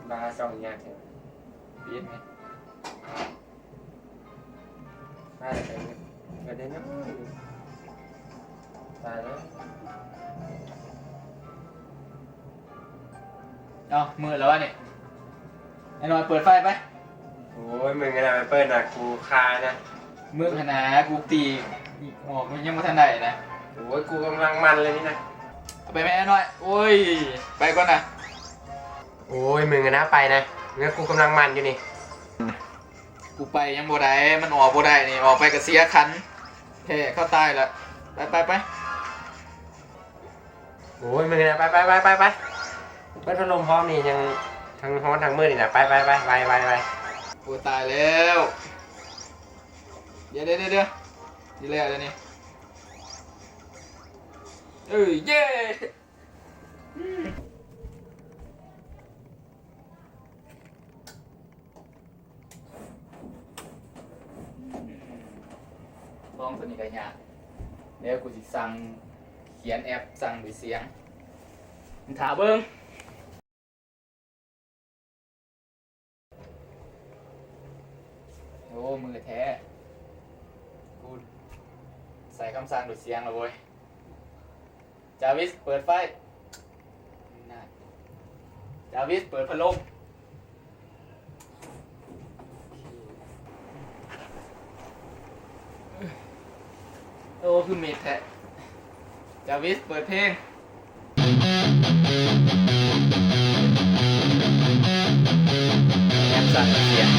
ບາສອງຍາກແທ້ ເຮັດໄງ? ມາແລ້ວ ເງິນ ເງິນໄດ້ນ້ອຍ ຕາຍແລ້ວ. ເອົ້າ ມືດແລ້ວວະນີ້ ໄອ້ນ້ອຍ ເປີດໄຟໄປ. ໂອ້ຍ ມຶງຫັ້ນນະໄປເປີດນະ ກູຄານະ. ມຶງຫັ້ນນະ ກູຕີອອກ ມັນຍັງບໍ່ທັນໄດ້ນະ. ໂອ້ຍ ກູກຳລັງມັນເລີຍນີ້ນະ. ເອົາໄປແມ່ນ້ອຍ. ໂອ້ຍ ໄປກ່ອນນະ. ໂອ້ຍ ມຶງຫັ້ນນະໄປນະ ເມື່ອກູກຳລັງມັນຢູ່ນີ້. ກູໄປຍັງບໍ່ໄດ້ ມັນອອກບໍ່ໄດ້ນີ້ ອອກໄປກະເສຍຄັນ ແພ້ເຂົາຕາຍລະ. ໄປ ໄປ ໄປ. ໂອ້ຍ ມຶງນະ ໄປ ໄປ ໄປ ໄປ ໄປ. ເປີດພັດລົມພ້ອມນີ້ ຍັງທັງຮ້ອນທັງມືດນີ້ນະ. ໄປ ໄປ ໄປ ໄວ ໄວ ໄວ. ໂອ້ຍ ຕາຍແລ້ວ. ດຽວ ດຽວ ດຽວ ດຽວ ຊິແລ້ວແລ້ວນີ້. ເອີ ເຢ້. ລອງໂຕນີ້ກະຍາກ. ດຽວກູຊິສັ່ງ ຂຽນແອັບສັ່ງດ້ວຍສຽງ. ຖ້າເບິ່ງ. ໂອ້ ມືດແທ້. ກູໃສ່ຄຳສັ່ງດ້ວຍສຽງລະເວີຍ. ຈາວິສ ເປີດໄຟ. ນະ ຈາວິສ ເປີດພັດລົມ. ໂອ້ ຄືເມັດແທ້. ຈາວິສ ເປີດເພງ. ແອັບສັ່ງສຽງ.